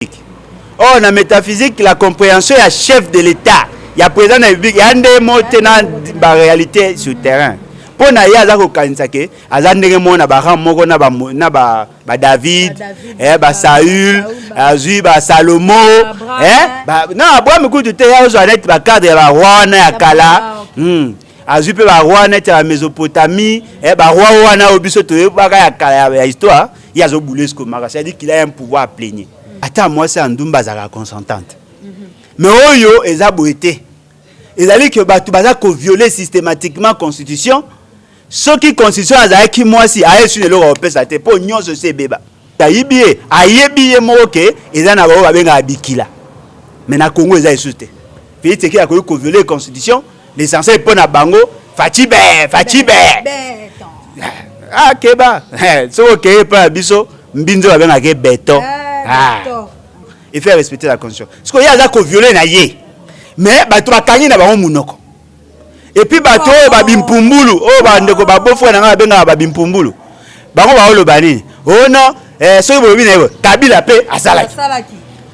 Or na métaphysique, la compréhension ya chef de l'État, ya président de la République, ya nde mo te na ba réalité sur terrain. Mpo na ye aza kokanisa ke aza ndenge moko na ba rang moko na ba na ba ba David, eh, ba Saül, azwi ba Salomo, eh, ba na Abraham kutu te, ya ozwa neti ba cadre ya ba roi wana ya kala. Azwi mpe ba roi neti ya Mésopotamie, eh, ba roi wana oyo biso toyebaka ya kala ya histoire, ye azobule sikoyo c'est-à-dire qu'il a un pouvoir plénier. Ata mwasi ya ndumba azalaka consentante. Mais oyo eza boye te. Ezali ke bato baza kovioler systématiquement constitution. Soki constitution azalaki mwasi, aye su eloko akopesa te, mpo nyonso esi ebeba. Ayibi ye, ayebi ye moko ke eza na bango babengaka bikila. Mais na Congo eza lisusu te. Félix Tshisekedi akoki kovioler constitution, l'essentiel mpo na bango Fatshi be, Fatshi be. Ah keba, soki okeye epai ya biso mbinzo babengaka ye beton. Ah. Il fait respecter la constitution. Sikoyo ye aza kovioler na ye, mais bato bakangi na bango munoko. Et puis bato oyo babimpumbulu, oyo bandeko babofrère na ngai babengaka babimpumbulu, bango baoloba nini? Oh non, eh, soki bolobi na ye boye, Kabila mpe asalaki.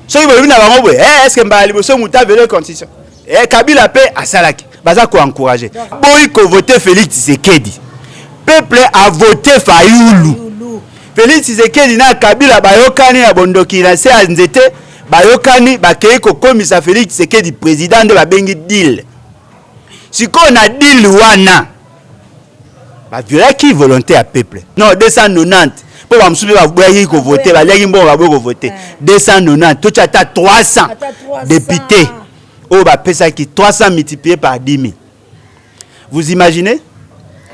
Soki bolobi na bango boye, eh, est ce que mbala liboso moto aviole constitution? Eh, Kabila mpe asalaki. Baza koencourager boyi kovote Félix Tshisekedi. Peuple a voté Fayulu. Félix Tshisekedi na Kabila bayokani na bondoki na se ya nzete, bayokani, bakei kokomisa Félix Tshisekedi président, nde babengi deal. Sikoyo na deal wana baviolaki volonté ya peuple. Non, 290, mpo bamosusu mpe baboyaki kovote, baliaki mbongo, baboyi kovote. 290, totya ata 300 député oyo bapesaki, 300 multiplié par 10 000, vous imaginez?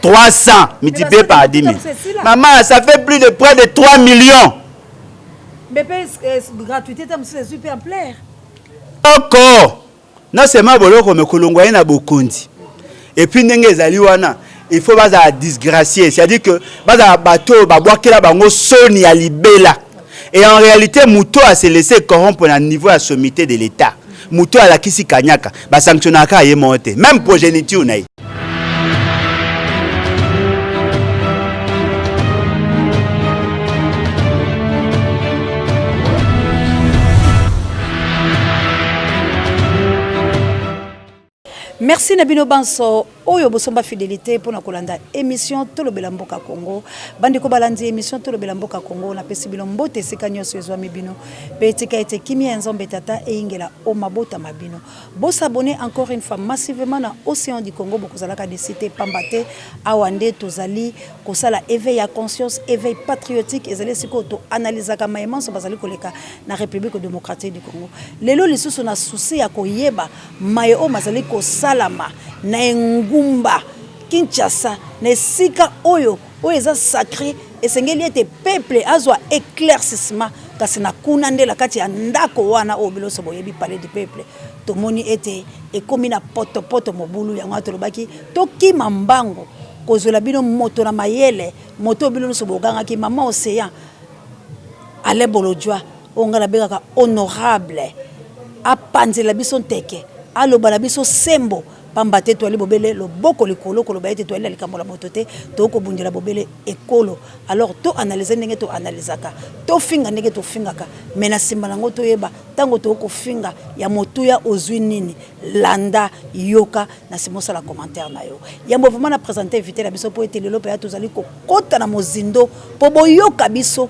300 multiplié par 10 000, maman, ça fait plus de près de 3 millions. Mais mpe gratuité ta mosusu ezwi mpe ampleur. Oko non seulement boloko, me kolongwa ye na bokonzi. Et puis ndenge ezali wana, il faut bazala disgracié, c'est-à-dire que bazala bato oyo babwakela bango soni ya libela. Et en réalité, moto ase laisser corrompre na niveau ya sommité de l'État, moto alakisi kanyaka, basanctionnaka ye moko te, même progéniture na ye. Merci na bino banso oyo bosomba fidélité mpona kolanda émission Tolobela Mboka Congo. Bandeko balandi émission Tolobela Mboka Congo, napesi bino mbote esika nyonso ezwami bino, mpe etika ete kimia ya Nzambe Tata eyingela o mabota ma bino. Bosabonner encore une fois massivement na Océan du Congo, bokozalaka déçus te, pamba te awa nde tozali kosala éveil ya conscience, éveil patriotique. Ezali esika oyo toanalizaka mayemanso bazali koleka na République démocratique du Congo. Lelo lisusu, na souci ya koyeba maye oyo mazali kosalama na engumba Kinshasa, na esika oyo oyo eza sacré, esengeli ete peuple azwa éclaircissement. Kasi na kuna nde na kati ya ndako wana oyo biloso boyebi, Palais du Peuple, tomoni ete ekomi na potopoto, mobulu. Yango wana tolobaki tokima mbango kozwela bino moto na mayele, moto oyo bino nyonso bogangaki, mama Océan Alain Bolodjwa, oyo ngai nabengaka honorable, apanzela biso nteke, aloba na biso sembo, pamba te toali bobele loboko likolo koloba ete toali na likambo la moto te, tokobundela bobele ekolo. Alors toanalyse ndenge toanalizaka, tofinga ndenge tofingaka, me na nsima nango toyeba ntango tokofinga ya motuya ozwi nini. Landa, yoka, na nsima osala commentaire na yo. Yambo vraiment na présente invité na biso, mpo ete lelo mpenza tozali kokɔta na mozindo mpo boyoka biso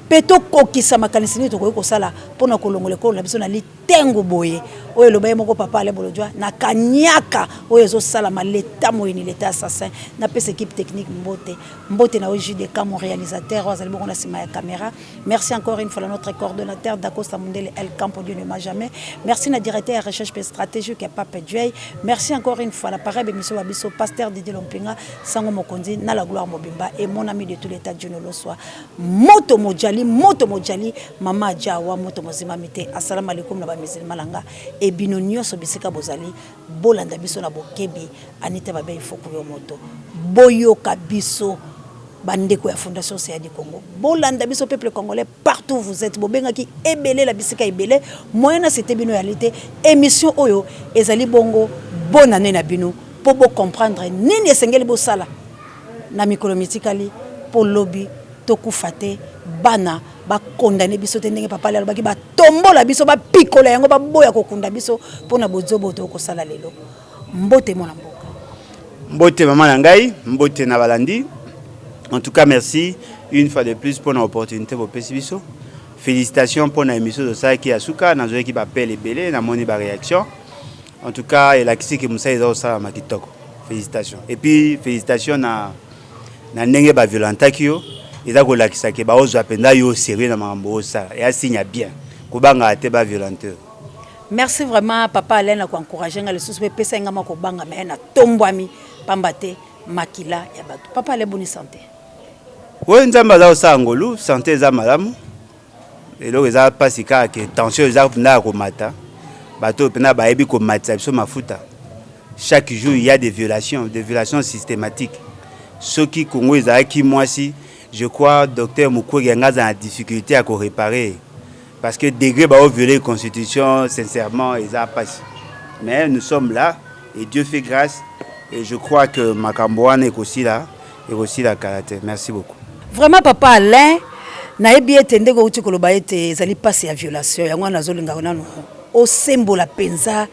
mpe tokokisa makanisi nini tokoki kosala mpona kolongola ekolo na biso na litengo boye oyo eloba ye moko papa Ale Bolodjwa, na kanyaka oyo ezosalama, leta moyini, leta assassin. Napesa équipe technique mbote, mbote na oyo JDK, mon réalisateur oyo azali bongo na nsima ya caméra. Merci encore une fois à notre coordonnateur Dacosta Mundele El Campo, Dieu ne m'a jamais. Merci na directeur ya recherche pe stratégique ya Pape Djuey. Merci encore une fois na pareil émission wa biso pasteur Didier Lompinga Sango Mokonzi na la gloire mobimba et mon ami de tout l'état Djuno Loswa. Moto mojali, moto mojali, mama Jawa moto mozima mite. Assalamu alaikum na ba musulman langa et bino nyonso bisika bozali, bolanda biso na bokebi. Anita Babe Ifoku yo moto. Boyoka biso bandeko ya Fondation Océan du Congo, bolanda biso peuple congolais partout vous êtes. Bobengaki ebele na bisika ebele, moyen na sete bino yali te. Émission oyo ezali bongo bonne année na bino mpo bocomprendre nini esengeli bosala na mikolo mitikali, mpo lobi tokufa te, bana bakondane biso te ndenge papa Ali alobaki. Batombola biso, bapikola yango, baboya kokunda biso mpo na bozobo tokosala lelo. Mbote mwana mboka. Mbote mama na ngai, mbote na balandi. En tout cas, merci une fois de plus pour l'opportunité bopesi biso. Félicitations pour la émission tosalaki ya suka. Nazwaki baappels ebele, namoni baréaction. En tout cas, elakisi ke mosala eza kosalama kitoko. Félicitations et puis félicitations na ndenge baviolentaki yo. Eza kolakisa ke baozwa mpenza yo sérieux na makambo osala. Eya signe ya bien, kobangaka te baviolenter. Merci vraiment, papa Alain, na koencourage nga lisusu mpe epesa nga mwa kobanga, me natombwami pamba te makila ya bato. Papa Alain, boni santé? Oyo Nzambe aza kosala ngolu, santé eza malamu. Eloko eza mpasi kaka ke tension eza mpenza ya komata. Bato oyo mpenza bayebi komatisa biso mafuta. Chaque jour il y a des violations, des violations systématiques. Soki Congo ezalaki mwasi, je crois docteur Mukwege yanga aza na difficulté ya koréparer, parce que degré baovioler constitution, sincèrement, eza mpasi. Mais nous sommes là et Dieu fait grâce et je crois que makambo wana ekosila, ekosila kala te. Merci beaucoup. Vraiment, papa Alain, nayebi ete ndenge outi koloba ete ezali mpasi ya violation yango wana, nazolinga nano osembola mpenza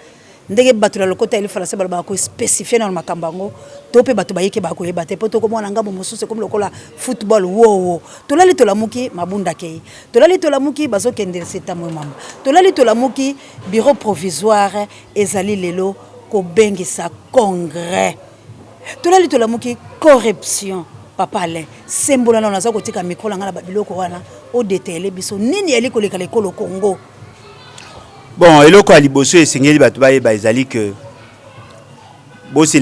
ndenge bato na lokota ya lifalanse balobaka kospécifier nano makambo yango, to mpe bato bayeke bakoyeba te, mpo tokomona ngambo mosusu ekomi lokola football wowo. Tolali tolamuki, Mabunda akei. Tolali tolamuki, bazokende setamwe mamba. Tolali tolamuki, bureau provisoire ezali lelo kobengisa congrès. Tolali tolamuki, corruption. Papa Alain, sembola nano, naza kotika micro na ngai na babiloko wana, odétailler biso nini yali koleka lekolo Congo. Bon, eloko ya liboso esengeli bato bayeba ezali ke bose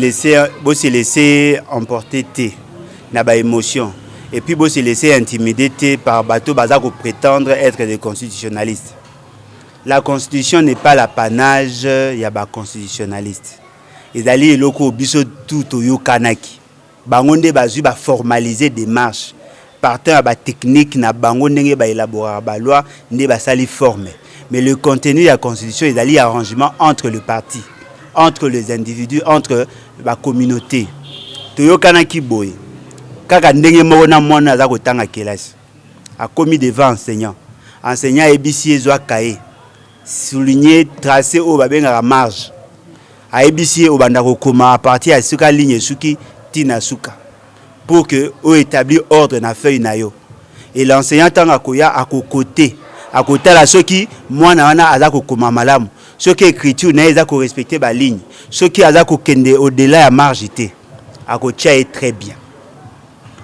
laisser emporter te na baémotion et puis bose laisser intimider te par bato baza koprétendre être des constitutionnalistes. La constitution n'est pas l'apanage ya baconstitutionnaliste. Ezali eloko oyo biso tu toyokanaki. Bango nde bazwi baformaliser démarche partant ya batechnique na bango, ndenge baélaboraka baloi, nde basali forme. Mais le contenu ya constitution ezali arrangement entre le parti, entre les individus, entre bacommunauté. Toyokanaki boye kaka ndenge moko na mwana aza kotanga kelasi, akomi devant enseignant, enseignant ayebisi ye: "Zwa cahier, souligner, trace oyo babengaka marge." Ayebisi ye: "Obanda kokoma à partir ya suka, ligne esuki ntina suka, pour que oyo établir ordre na feuille na yo." Et l'enseignant, ntango akoya, akokote, akotala soki mwana wana aza kokoma malamu, soki écriture na ye eza korespecter baligne, soki aza kokende au-delà ya marge te, akotia ye très bien.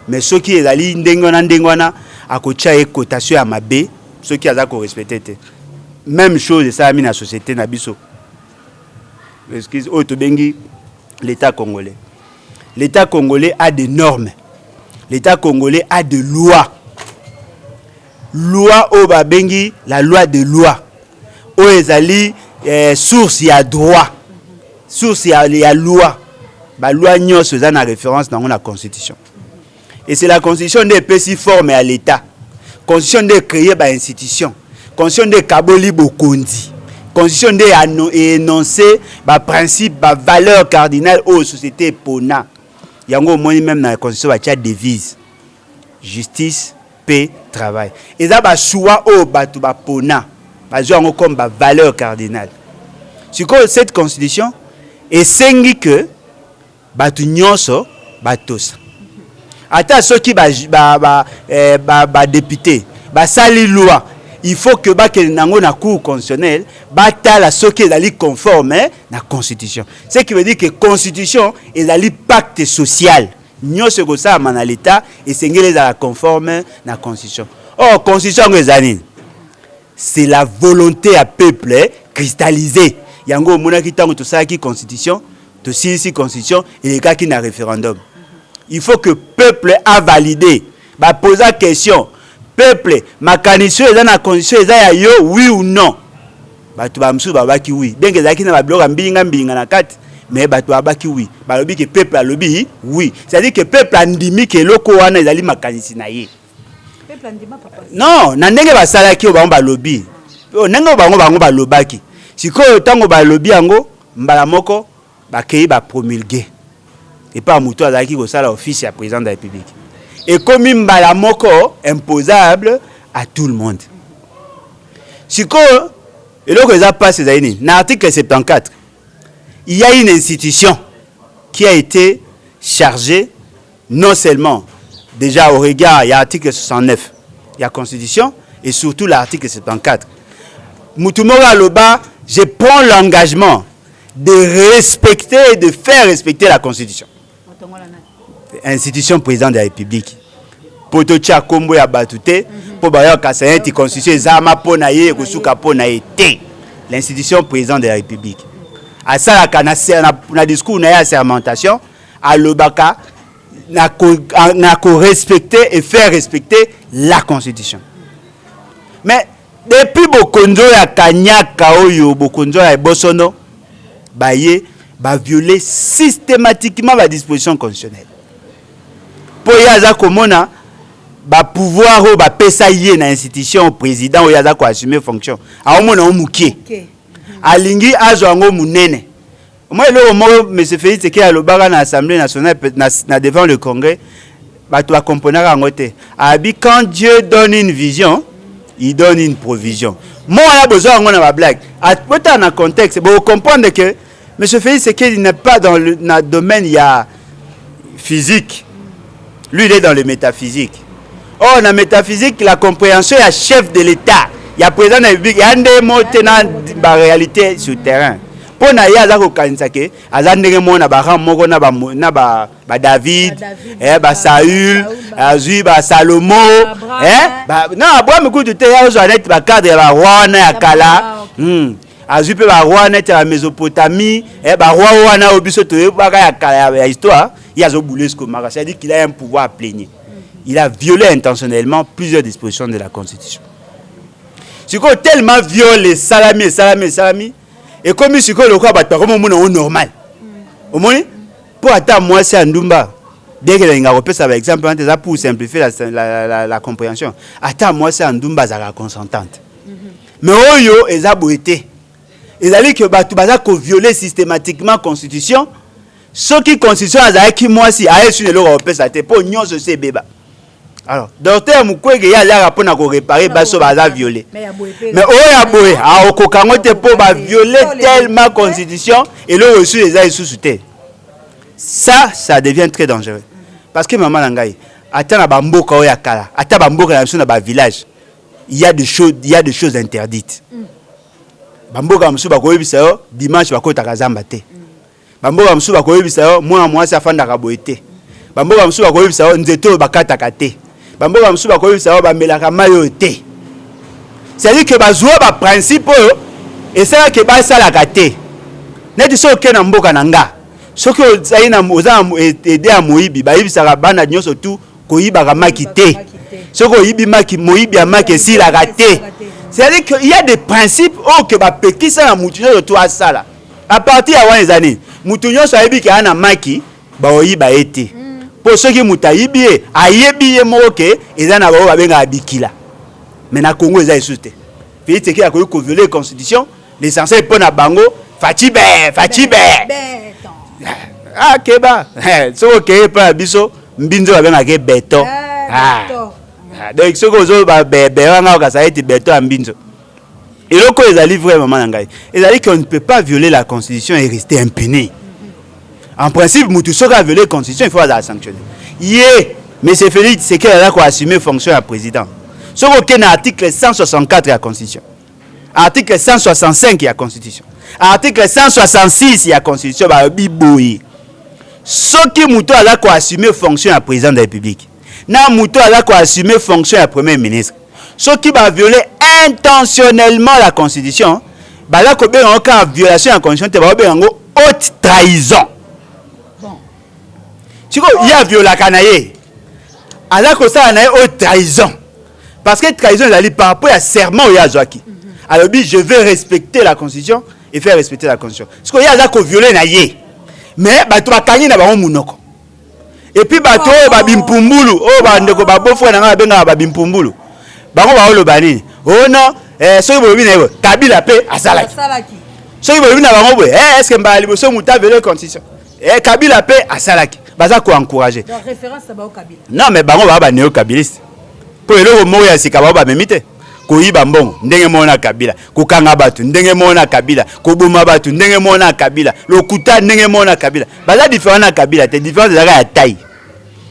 Mais soki ezali ndenge wana, ndenge wana, akotia ye cotation ya mabe soki aza korespecter te. Même chose esalami na société na biso, excuse, oyo tobengi l'État congolais. L'État congolais a des normes, l'État congolais a des lois. Loi oyo babengi la loi de loi, oyo ezali source ya droit, source ya loi. Baloi nyonso eza na référence nango na constitution, et c'est la constitution nde epesi forme ya l'État. Constitution nde ecréer bainstitution, constitution nde ekaboli bokonzi, constitution nde énonce baprincipe, bavaleur cardinale oyo société epona yango. Omoni, même na constitution batia devise justice, paix, travail. Eza bachoix oyo bato bapona, bazwa yango comme bavaleur cardinale. Sikoyo, cette constitution esengi ke bato nyonso batosa. Ata soki badéputé ba, ba, ba, ba basali loi, il faut que bakende nango na cour constitutionnelle, batala soki ezali conforme na constitution. Ce qui veut dire que constitution ezali pacte social. Nyonso ekosalama na l'État esengeli ezala conforme na constitution. Or constitution yango eza nini? C'est la volonté ya peuple cristallisée. Yango omonaki ntango tosalaki constitution, tosilisi constitution, elekaki na référendum. Il faut que peuple a validé. Baposa question: "Peuple, makanisi oyo eza na constitution eza ya yo, oui ou non?" Bato bamosusu babaki oui, bien ezalaki na babiloko ya mbilinga mbilinga na kati, mais bato babaki oui. Balobi ke peuple alobi oui, c'est-à-dire que peuple andimi ke eloko wana ezali makanisi na ye. Non, na ndenge basalaki oyo bango balobi, ndenge oyo bango balobaki. Sikoyo, ntango balobi yango, mbala moko bakei bapromulguer epa moto azalaki kosala office ya président de la République. Ekomi mbala moko imposable à tout le monde. Sikoyo eloko eza mpasi ezali nini? Na article 74, il y a une institution qui a été chargée, non seulement déjà au regard ya article 69 ya Constitution et surtout l'article 74. Mutu moko aloba: «Je prends l'engagement de respecter et de faire respecter la Constitution.» Institution président de la République, mpo totia nkombo ya bato te, mpo bayokasa neti Constitution ezalama mpo na ye, ekosuka mpo na ye te. L'institution président de la République asalaka na discours na ye ya sermentation, alobaka na korespecter et faire respecter la Constitution. Mais depuis bokonzi oyo ya kanyaka oyo, bokonzi oyo ya ebosono, baye baviole systématiquement badisposition constitutionnelle, mpo ye aza komona bapouvoir oyo bapesa ye na institution président oyo aza koassume fonction, aomona o moke, alingi azwa yango monene. Omoi eloko moko monsieur Félix Tshisekedi alobaka na Assemblée nationale, na devant le Congrès, bato bakomponaka yango te. Abi: «Quand Dieu donne une vision, il donne une provision.» Mo wana bozwa yango na bablague, botala na contexte, bocomprendre que monsieur Félix Tshisekedi n'est pas dans le na domaine ya physique, lui, il est dans le métaphysique. Or na métaphysique, la compréhension ya chef de l'État, ya président de la République, ya nde mo te na baréalité sur terrain. Mpo na ye aza kokanisa ke aza ndenge moko na barang moko na baDavid, baSaül, azwi baSalomo, non, Abraham kutu te. Azwa neti bacadre ya baroi wana ya kala. Azwi mpe baroi neti ya Bamésopotamie, baroi wana oyo biso toyebaka ya kala ya histoire. Ye azobule skomaka, c'est-à-dire qu'il a un pouvoir plénier. Il a violé intentionnellement plusieurs dispositions de la Constitution. Sikoyo tellement viol esalami, esalami, esalami, ekomi sikoyo lokola bato bakomi omona yango normal. Omoni, mpo ata mwasi ya ndumba, bien que nalingaka kopesa baexemple wana te, eza pour simplifier la compréhension, ata mwasi ya ndumba azalaka consentante. Mais oyo eza boye te. Ezali ke bato baza koviole systématiquement Constitution. Soki Constitution azalaki mwasi, aye su na eloko akopesa te, mpo nyonso esi ebeba. Alors docteur Mukwege, ye azalaka mpona koréparer baso baza violé, mais oyo ya boye aokoka yango te, mpo baviole tellement Constitution, eloko esusu eza lisusu te. Ça devient très dangereux, parce que mama na ngai, ata na bamboka oyo ya kala, ata bamboka na biso na bavillage, il y a des choses interdites. Bamboka mosusu bakoyebisa yo dimanche bakotaka zamba te. Bamboka mosusu bakoyebisa yo mwana mwasi afandaka boye te. Bamboka mosusu bakoyebisa yo nzete oyo bakataka te. Bamboka mosusu bakoyebisa yo bamelaka mai oyo te. C'est-à-dire que bazwa baprincipe oyo esalaki basalaka te. Neti soki okei na mboka na nga, soki ozali na oza na ede ya moyibi, bayebisaka bana nyonso tu koyibaka maki te. Soki oyibi maki, moyibi ya maki esilaka te. C'est-à-dire que il y a des principes oyo ke bapekisa na mutu nyonso tu asala. À partir ya wana, eza nini? Mutu nyonso ayebi ke aya na maki, baoyiba ye te, mpo soki moto ayibi ye, ayebi ye moko ke eza na baoyo babengaka bikila. Mais na Congo eza lisusu te. Félix Tshisekedi akoki koviole Constitution, l'essentiel mpo na bango Fatshi be, Fatshi be. Ah, keba, soki okeye epai ya biso mbinzo, babengaka ye beton. Ah. Ah, donc soki ozoba bebe wana, okasa ete beton ya mbinzo. Eloko oyo ezali vrai, mama na ngai, ezali qu'on ne peut pas violer la Constitution et rester impuni. En principe, mutu soki aviole Constitution, il faut azala sanctionné. Ye monsieur Félix Tshisekedi aza koassume fonction ya président. Soki okei na article 164 ya Constitution, article 165 ya Constitution, article 166 ya Constitution, balobi boye: soki moto aza koassume fonction ya président de la République na moto aza koassume fonction ya premier ministre, soki baviole intentionnellement la Constitution, baza kobenga yango kaka violation ya Constitution te, bakobenga yango haute trahison. Sikoyo ye aviolaka na ye, aza kosala na ye haute trahison, parce que trahison ezali par rapport ya serment oyo azwaki. Alobi: «Je vais respecter la Constitution et faire respecter la Constitution.» Sikoyo ye aza koviole na ye, mais bato bakangi na bango munoko. Et puis bato oyo babimpumbulu, oyo bandeko babofrère na ngai babengaka babimpumbulu, bango baoloba nini? Oh non, soki bolobi na ye boye, Kabila mpe asalaki. Soki bolobi na bango boye, est ce que mbala liboso moto aviole Constitution? Kabila mpe asalaki. Baza koencourage. Non, mais bango baa banéo-kabiliste, mpo eloko moko ya sika bango bamemi te. Koyiba mbongo ndenge moko na Kabila, kokanga bato ndenge moko na Kabila, koboma bato ndenge moko na Kabila, lokuta ndenge moko na Kabila. Baza différent na Kabila te, différence ezalaka ya taille.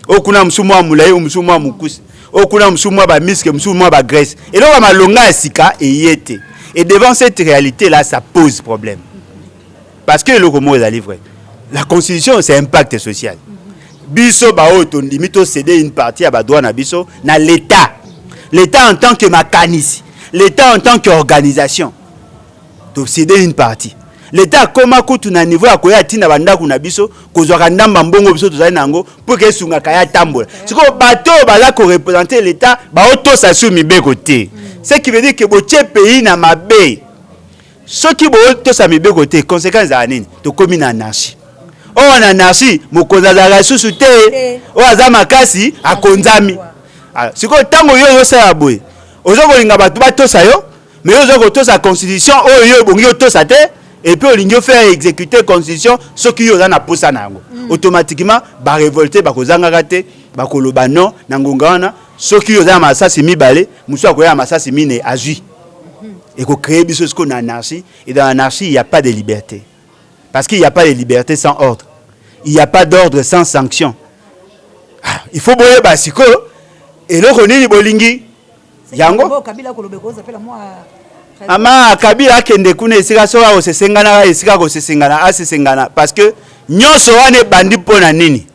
Oyo kuna mosusu mwa molai, oyo mosusu mwa mokuse, oyo kuna mosusu mwa bamiske, mosusu mwa bagrèce. Eloko ya malonga ya sika eye te. Et devant cette réalité là, ça pose problème. Parce que eloko moko ezali vrai. La constitution, c'est impact social. Biso baoyo tondimi tocéder une partie ya badroit na biso na l'État. L'État en tant que makanisi, l'État en tant qu'organisation, tocéder une partie. L'État akóma kutu na niveau ya koya ntina bandako na biso, kozwaka ndamba mbongo biso tozali na yango mpo ke esungaka ya tambola. Sikoyo bato oyo baza koreprésenter l'État baotosa sur mibeko te, ce qui veut dire que botie pays na mabe. Soki botosa mibeko te, conséquence ezala nini? Tokómi na anarchie. Oyo na anarchie, mokonzi azalaka lisusu te, oyo aza makasi akonzami. Sikoyo ntango yo ozosala boye, oza kolinga bato batosa yo, mais yo oza kotosa constitution oyo yo ebongi otosa te, et puis olingi ofaire exécuter constitution soki yo oza na posa na yango. Automatiquement barévolte bakozangaka te, bakoloba non. Na ngonga wana, soki yo oza na masasi mibale, mosusu akoya na masasi mine, azwi. Ekocréer biso sikoyo na anarchie. Et dans l'anarchie, il y a pas de liberté, parce qu'il y a pas de liberté sans ordre, il y a pas d'ordre sans sanction. Ah, il faut boyeba sikoyo eloko nini bolingi yango. Ama Kabila akende kuna esika soki akosesengana, esika akosesengana, asesengana, parce que nyonso wana ebandi mpo na nini?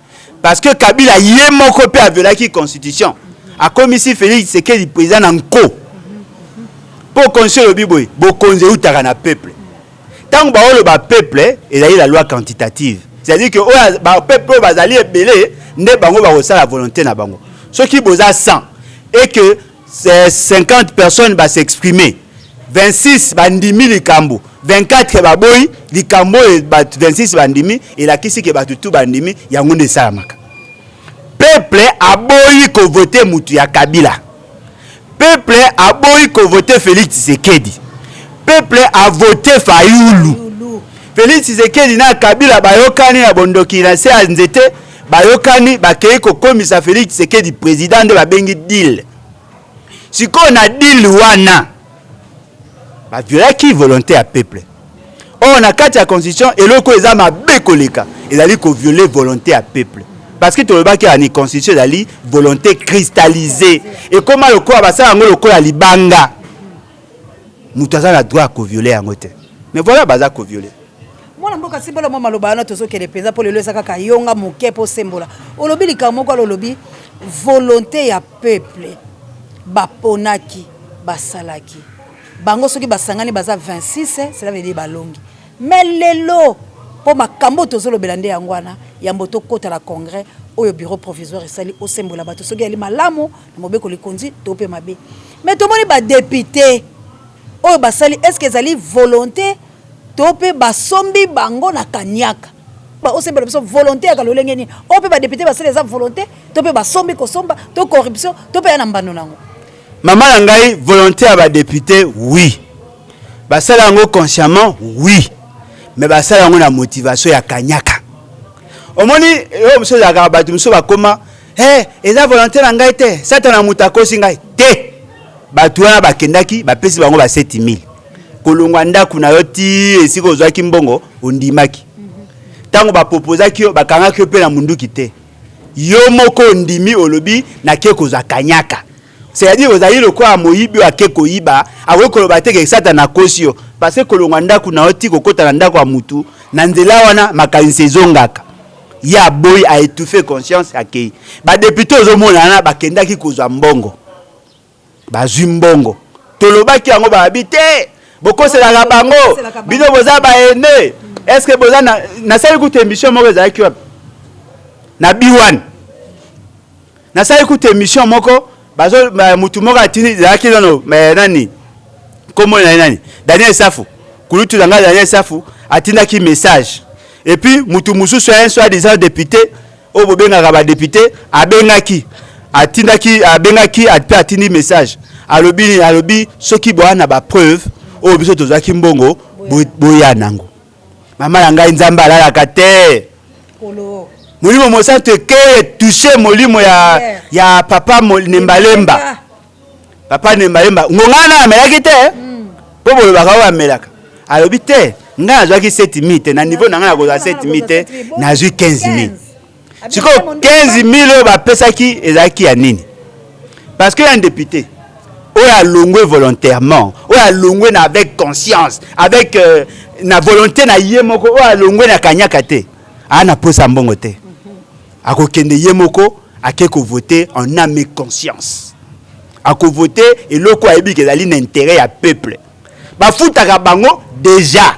Parce que Kabila ye moko mpe aviolaki constitution, akomisi Félix Tshisekedi président na nko. Mpo constitution elobi boye: bokonzi eutaka na peuple. Ntango baoloba peuple, ezali la loi quantitative, c'est-à-dire que oyo bapeuple oyo bazali ebele nde bango bakosala volonté na bango. Soki boza 100 et que 50 personnes bas'exprimer, 26 bandimi likambo, 24 baboyi likambo oyo bato 26 bandimi, elakisi ke bato tu bandimi yango. Nde esalamaka, peuple aboyi kovote mutu ya Kabila, peuple aboyi kovote Félix Tshisekedi, peuple avote Fayulu. Félix Tshisekedi na Kabila bayokani na bondoki na se ya nzete, bayokani, bakei kokomisa Félix Tshisekedi président, nde babengi deal. Sikoyo na deal wana, baviolaki volonté ya peuple. Oyo na kati ya constitution, eloko eza mabe koleka ezali kovioler volonté ya peuple, parce que tolobaki yani constitution ezali volonté cristallisée, ekóma lokola basala yango lokola libanga, moto aza na droit ya kovioler yango te. Mais voilà, baza kovioler. Mwana mboka, simbola mwa maloba wana. Tozokende mpenza mpo lelo eza kaka yonga moke mpo sembola. Olobi likambo moko ala, olobi volonté ya peuple, baponaki, basalaki bango. Soki basangani baza 26, cela veut dire balongi. Mais lelo, mpo makambo tozolobela nde yango wana, yambo tokɔta na congrès oyo bureau provisoire esali, osembola bato soki yali malamu na mobeko likonzi to mpe mabe. Mais tomoni badéputé oyo basali, est ce que ezali volonté to mpe basombi bango na kaniaka? Osembela biso volonté yaka lolenge nini? Oyo mpe badéputé basali eza volonté to mpe basombi, kosomba to corruption to mpe ya na mbano nango? Mama na ngai, volonté ya badéputé, oui, basala yango consciemment, oui, mais basala yango na motivation ya kanyaka. Omoni oyo mosusu ezalaka, bato mosusu bakóma: hey, eza volonté na ngai te, Satana moto akosi ngai te. Bato wana bakendaki, bapesi bango ba 7000. Kolongwa ndako na yo ti esika ozwaki mbongo, ondimaki. Ntango bapropozaki yo, bakangaki yo mpe na munduki te, yo moko ondimi, olobi nake kozwa kanyaka. C'est-à-dire ozali lokola moyibi oyo ake koyiba, akoki koloba te ke Satana akosi yo, parce que kolongwa ndako na yo ti kokɔta na ndako ya mutu, na nzela wana makanisi ezongaka. Ye aboyi, aétouffe conscience, akei. Badéputé ozomona wana bakendaki kozwa mbongo, bazwi mbongo. Tolobaki yango, bayabi te, bokoselaka bango, bino boza baene. Est ce que boza nasali kutu émission moko ezalaki wapi na B1, nasali kutu émission moko, bazo mutu moko atindi, ezalaki nono nani, kombo na ye nani, Daniel Safu, kulutu na ngai Daniel Safu atindaki message. Et puis mutu mosusu ya un soi-disant député oyo bobengaka badéputé abengaki, atindaki, abengaki mpe atindi message. Alobi nini? Alobi soki boya na bapreuve oyo biso tozwaki mbongo, boya nango. Mama na ngai, Nzambe alalaka te. Molimo Mosantu eke etouche molimo ya papa Nembalemba. Papa Nembalemba ngonga wana amelaki te, mpo bolobaka oyo amelaka. Alobi te, ngai nazwaki 7000 te, na niveau na ngai nakozwa 7000 te, nazwi 15000. Sikoyo 15000 oyo bapesaki ezalaki ya nini? Parce que un député oyo alongwe volontairement, oyo alongwe na avec conscience, avec na volonté na ye moko, oyo alongwe na kanyaka te, aa na posa mbongo te, akokende ye moko, ake kovote en âme et conscience, akovote eloko ayebi ke ezali na intérêt ya peuple. Bafutaka bango déjà.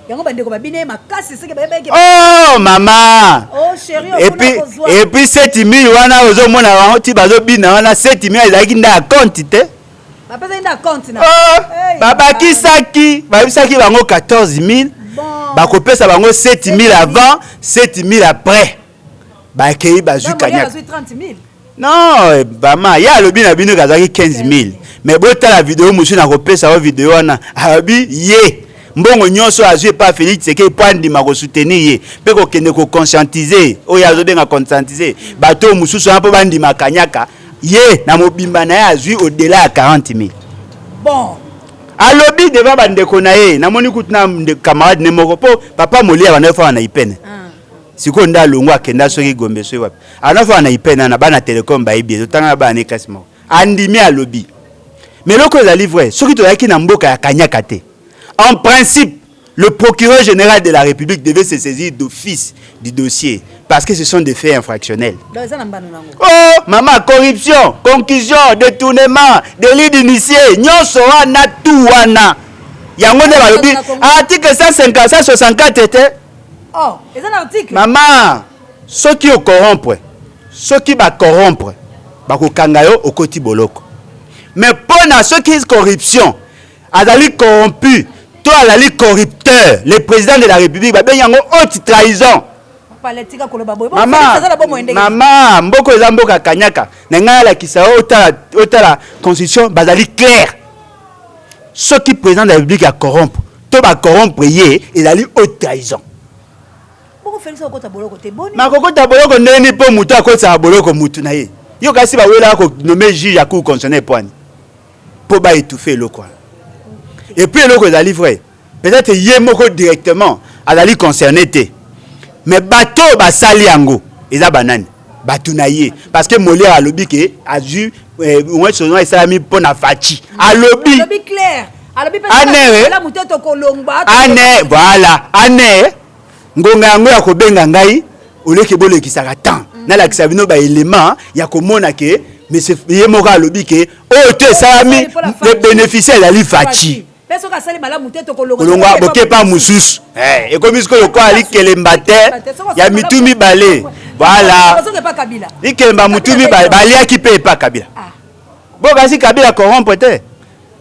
Yango bandeko babina ye makasi seke bayebaki. Oh mama! Oh chéri. Et puis 7000 wana ozomona bango ti bazobina wana, 7000 ezalaki nde ya compte te. Bapesaki nde compte na Oh, babakisaki, bayebisaki bango 14 000. Bakopesa bango 7000 avant, 7000 après. Bakei, bazwi kanyaka. Bazwi 30 000. Non bama, ye alobi na bino kazalaki 15 000, mais botala video mosusu, nakopesa yo video wana. Alobi ye mbongo nyonso azwi epa Félix Tshisekedi mpo andima kosoutenir ye mpe kokende koconscientiser, oyo azobenga conscientiser bato oyo mosusu wana mpo bandima kanyaka, ye na mobimba na ye azwi au-delà ya 40 000. Alobi devant bandeko na ye. Namoni kutu na camarade ne moko, mpo papa Molia banda ofanda na ipene. Sikoyo nde alongwa, akenda soki Gombe, soki wapi, anafanda na ipene na bana Telecom, bayebi ye, totanga na bana ne classe moko. Andimi, alobi. Mais eloko ezali vrai, soki tozalaki na mboka ya kanyaka te, en principe le procureur général de la République devait se saisir d'office du dossier, parce que ce sont des faits infractionnels. Donc eza na mbano nango. Oh mama, corruption, concussion, détournement, délit d'initié, nyonso wana, tout wana, yango nde balobi article 150, 164 te. Oh, eza na article. Mama, soki ocorrompre, soki bacorrompre, bakokanga yo, okoti boloko. Mais mpo na soki corruption, azali corrompu to azali corrupteur, le président de la République, babengi yango haute trahison. Pale, tika koloba boye. Mama, aza na bomoi ndenge. Mama, mboka eza mboka kanyaka. Na ngai alakisa yo, otala, otala constitution, bazali clair. Soki président de la République acorrompre to bacorrompre ye, ezali haute trahison. Bongo Félix akokota boloko te? Boni? Makokota boloko ndenge mpo motu akotisaka boloko mutu na ye? Yo kasi bawelaka konommer juge ya cour constitutionnelle poani mpo baétouffe eloko wana. Et puis eloko ezali vrai, peut-être ye moko directement azali concerné te, mais bato oyo basali yango eza banani? Bato na ye, parce que Molière alobi ke azwi nyonso esalami mpo na Fatshi, alobi. Alobi clair, alobi mpe. Anere. Malamu te, tokolongwa. Ane, voilà, ane ngonga yango ya kobenga ngai oleki bolekisaka temps, nalakisa bino baélément ya komona ke monsieur ye moko alobi ke oyo to esalami, le bénéficiaire ezali Fatshi. Mpe soki asali malamu te, tokolongwa. Kolongwa, bokepa mosusu. Ekomi sikoyo lokola likelemba te ya mitu mibale, voilà. Soki epa Kabila. Likelemba mutu mibale, baliaki mpe epa Kabila. Bo kasi Kabila corrompre te,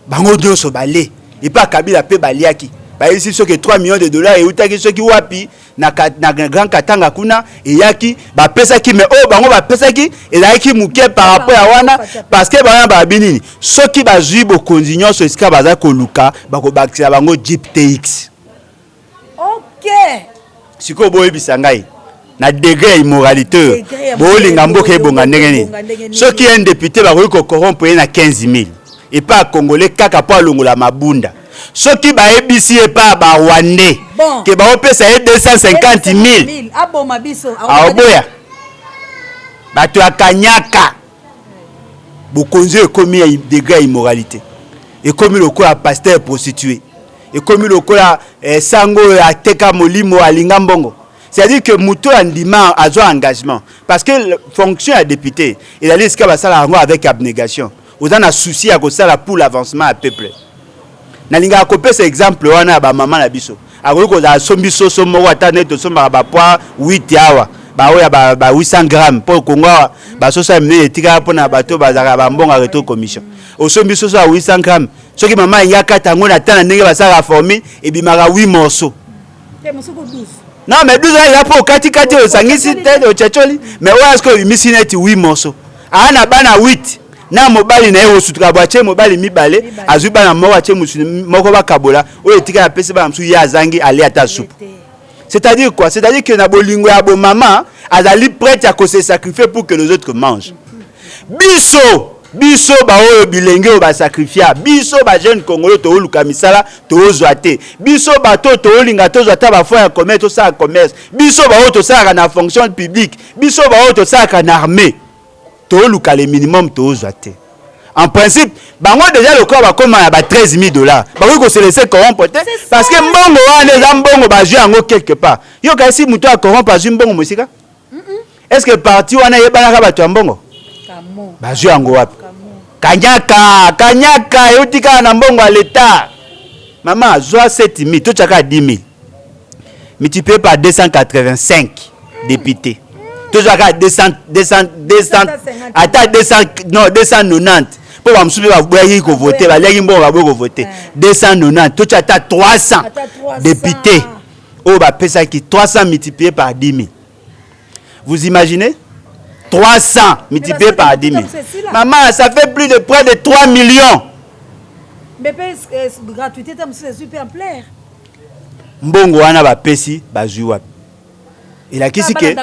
bango nyonso bale epa Kabila mpe baliaki. Bayebisi soki 3 millions de dollars eutaki soki wapi na Grand Katanga kuna, eyaki, bapesaki. Mais oyo bango bapesaki ezalaki moke par rapport ya wana, parce que bana babi nini? Soki bazwi bokonzi nyonso esika baza koluka, bakobakisela bango Jeep TX. Sikoyo boyebisa ngai, na degré ya immoralité oyo, Degré ya bolinga mboka ebonga ndenge nini? Ebonga ndenge nini? Soki un député bakoki kocorrompre ye na 15 000 epa ya Congolais kaka mpo alongola mabunda, soki bayebisi ye epa ya Barwandais ke baopesa ye 250 000, aboma biso. Aoboya. Bato ya kanyaka, bokonzi oyo ekomi ya degré ya immoralité, ekomi lokola pasteur prostitué, ekomi lokola sango oyo ateka molimo, alinga mbongo. C'est-à-dire que moto oyo andima, azwa engagement, parce que fonction ya député ezali esika basala yango avec abnégation, oza na souci ya kosala pour l'avancement ya peuple. Nalingaka kopesa exemple wana ya bamama na biso. Akoki kozala asombi soso moko, ata nde tosombaka bapoids 8 awa, baoyo ya ba 800 gramme, mpo Kongo awa basoso ya minene etikaka mpona bato bazalaka bambongo ya rétro commission. Osombi soso ya 800 gramme, soki mama alingi akata yango na ta na ndenge basalaka formule, ebimaka 8 morceaux. Te, mosuku 12. Non, mais 12 wana eza mpo okatikati, osangisi te, ochacholi. Mais oyo aske obimisi neti 8 morceaux, aa na bana 8 na mobali na ye, osutuka bo atie mobali mibale, azwi bana moko, atie mosusu moko, bakabola oyo etikali, apesi bana mosusu, ye azangi ale ata supu. C'est-à-dire quoi? C'est-à-dire que na bolingo ya bomama, azali prête ya kose sacrifier pour que les autres mangent. Biso Biso baoyo bilenge oyo basakrifia biso, bajeune congolais, tooluka misala, tozwa te. Biso bato oyo toolinga tozwa ata bafonds ya commerce, tosala commerce. Biso baoyo tosalaka na fonction publique, biso baoyo tosalaka na armée, tooluka le minimum, tozwa te. En principe, bango déjà lokola bakóma na ba 13 000 $, bakoki kose laisser corrompre te, parce que mbongo wana eza mbongo bazwi yango quelque part. Yo kasi moto acorrompre azwi mbongo mosika. Est ce que parti wana eyebanaka bato ya mbongo? Bazwi yango wapi? Kanyaka, kanyaka euti kaka na mbongo ya leta. Mama, zwa 7 000, totyaka 10 000, multiplié par 285 députés, tozwaka 200, 200, 200, ata 200, non, 290, mpo bamosusu mpe baboyaki kovote, baliaki mbongo, baboyi kovote. 290, totya ata 300 députés oyo bapesaki 300, multiplié par 10 000. Vous imaginez, 300 multiplié par 10 000, maman, ça fait plus de près de 3 millions. Mais mpe gratuité ta mosusu ezwi mpe ampleur. Mbongo wana bapesi, bazwi wapi? Elakisi ke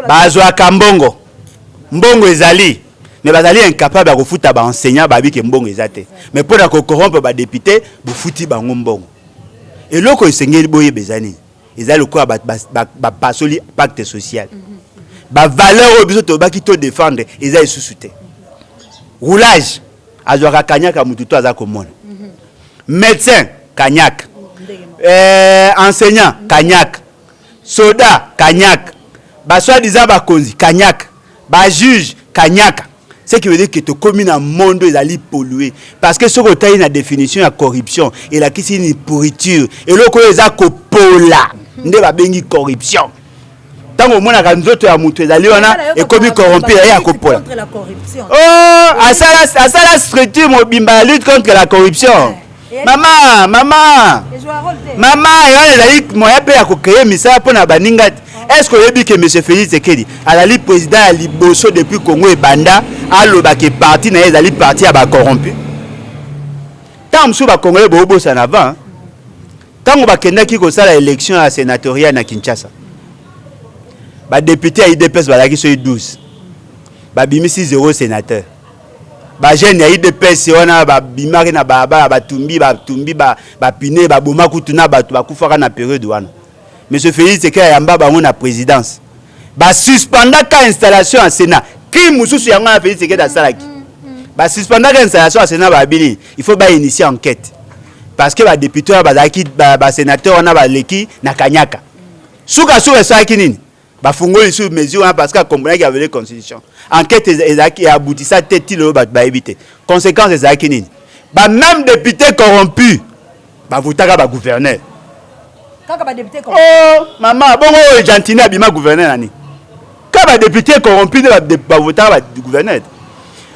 bazwaka mbongo, mbongo ezali, mais bazali incapable ya kofuta baenseignant. Babi ke mbongo eza te, mais mpo na kocorrompre badéputé, bofuti bango mbongo. Eloko esengeli boyeba eza nini? Eza lokola bapasoli pacte social. Bavaleur oyo biso tobaki todéfendre eza lisusu te. Roulage azwaka kanyaka, mutu to aza komona médecin kanyaka, enseignant kanyaka, soda kanyaka, basoi-disant bakonzi kanyaka, bajuge kanyaka. Ce qui veut dire que tokomi na monde ezali pollué, parce que soki otali na définition ya corruption, elakisi ni pourriture. Eloko oyo eza kopola nde babengi corruption. Ntango omonaka nzoto ya moto ezali wana ekomi corrompu, ezali ya kopola. Oh, asala, asala structure mobimba ya lutte contre la corruption. Mama, mama, mama, wana ezali moyen mpe ya kocréer misala mpo na baninga te. Est ce que oyebi ke monsieur Félix Tshisekedi azali président ya liboso depuis Congo ebanda alobaka parti na ye ezali parti ya bacorrompu? Ntango mosusu bacongolais boobosana avant, ntango bakendaki kosala élection ya sénatoriale na Kinshasa, badéputé ya UDPS bazalaki soki 12, babimisi 0 sénateur. Bajeune ya UDPS wana babimaki na balabala, batumbi, batumbi bapine, baboma kutu na bato bakufaka na période wana. Monsieur Félix Tshisekedi ayamba bango na présidence, basuspendaka installation ya Sénat. Crime mosusu yango wana Félix Tshisekedi asalaki. Basuspendaka installation ya Sénat, babini il faut bainitier enquête, parce que badéputé wana bazalaki, basénateur wana baleki na kanyaka. Sukasuka esalaki nini? Bafungoli lisusu mesure wana, parce que akomprenaki avele constitution. Enquête ezalaki aboutisa te, ti lelo bato bayebi te conséquence ezalaki nini. Bameme député corrompu bavotaka bagouverneur. Kaka badéputé. Oh mama, bongo oyo Gentiny abima gouverneur nani? Ka badéputé corrompu nde bavotaka bagouverneur.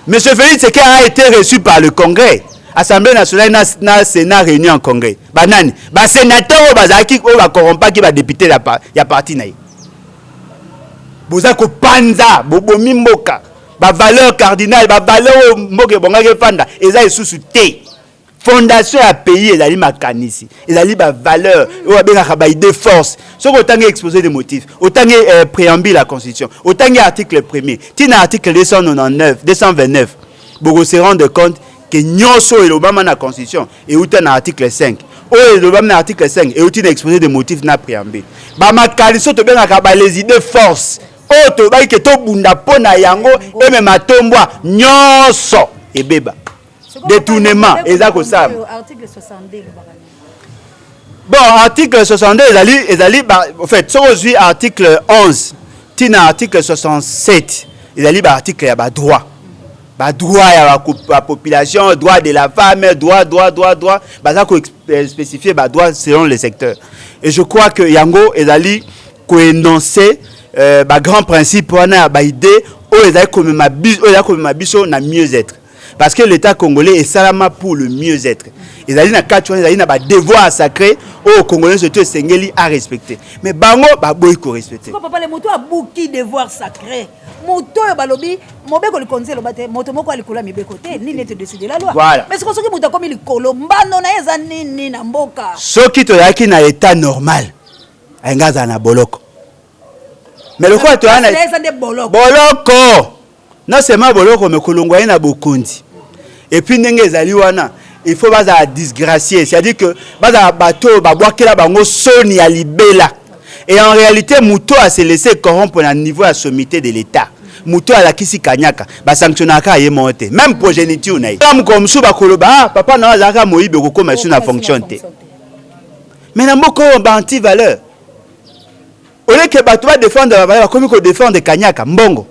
Monsieur Félix Tshisekedi a été reçu par le Congrès, Assemblée nationale na Sénat réuni en congrès. Banani? Basénateur oyo bazalaki, oyo bacorrompaki badéputé ya parti na ye. Boza kopanza, bobomi mboka. Bavaleur cardinale, bavaleur oyo mboka ebongaki efanda, eza lisusu te. Fondation ya pays ezali makanisi, ezali bavaleur oyo babengaka baidée force. Soki otangi exposé des motifs, otangi préambule ya constitution, otangi article premier ntina article 299, 229, bokose rendre compte ke nyonso oyo elobama na constitution euta na article 5. Oyo elobami na article 5 euti na exposé des motifs na préambule. Bamakanisi oyo tobengaka ba les idées force, oyo tolobaki ke tobunda mpo na yango, emema tombwa nyonso ebeba. Détournement eza kosala. Article 62 elobaka nini? Bon, article 62 ezali en fait, soki ozwi article 11 ntina article 67, ezali baarticle ya badroit, badroit ya bapopulation, droit de la femme, droit, droit, droit, droit. Baza kospécifier badroit selon le secteur, et je crois que yango ezali koénoncer bagrand principe wana ya baidée oyo ezali komema biso na mieux-être, parce que l'État congolais esalama pour le mieux-être. Ezali na kati wana, ezali na badevoir sacré oyo congolais surtout esengeli arespecte, mais bango baboyi korespecte. Siko papa, le moto abuki devoir sacré, moto oyo balobi mobeko likonzi eloba te moto moko alikolo ya mibeko te, nini ete décide la loi. Voilà. Mais siko soki moto akomi likolo, mbano na ye eza nini na mboka? Soki tozalaki na état normal, ayenga azala na boloko, mais lokola toza na eza nde boloko. Boloko. Non seulement boloko, mais kolongwa ye na bokonzi. Et puis ndenge ezali wana, il faut bazala disgracié, c'est-à-dire que bazala bato oyo babwakela bango soni ya libela. Et en réalité, moto a se laisser corrompre na niveau ya sommité de l'État, moto alakisi kanyaka, basanctionnaka ye moko te, même progéniture na ye. Mokolo mosusu bakoloba: "Ah, papa na yo azalaka moyibi, okokóma esu na fonction te." Mais na mboka oyo, ba antivaleur oleke bato badéfendre bavaleur, bakomi kodéfendre kanyaka mbongo.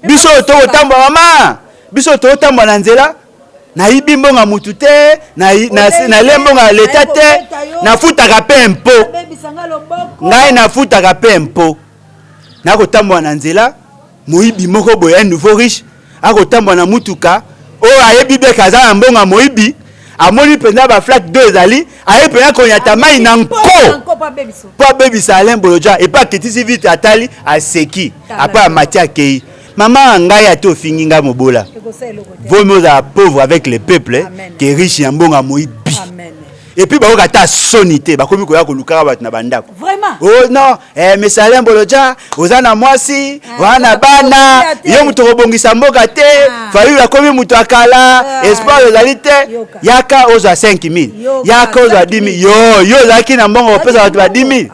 Biso oyo tokotambola, mama, biso oyo tokotambola na nzela, nayibi mbongo ya mutu te, nalie mbongo ya leta te, nafutaka mpe impôt, ngai nafutaka mpe impôt. Nakotambola na nzela, moyibi moko boye, un nouveau riche, akotambola na mutuka oyo ayebi beke aza na mbongo ya moyibi, amoni mpenza baflaque do ezali, ayebi mpenza konyata mai na nko mpo abebisa Alain Bolodja. Epe akitisi vite, atali, aseki, apres amati, akei. Mama, ngai ate ofingi ngai mobola, vaut mieux ozala pauvre avec le peuple que riche ya mbongo ya moyibi. Et puis bakoka ata soni te, bakomi koya kolukaka bato na bandako. Oh non, eh, mais Alain Bolodja, oza na mwasi, oza na bana, yo moto okobongisa mboka te. Fayulu akomi moto akala, espoir ezali te. Yaka ozwa 5000, yaka ozwa 10 000. Yo, yo ozalaki na mbongo kopesa bato ba 10 000?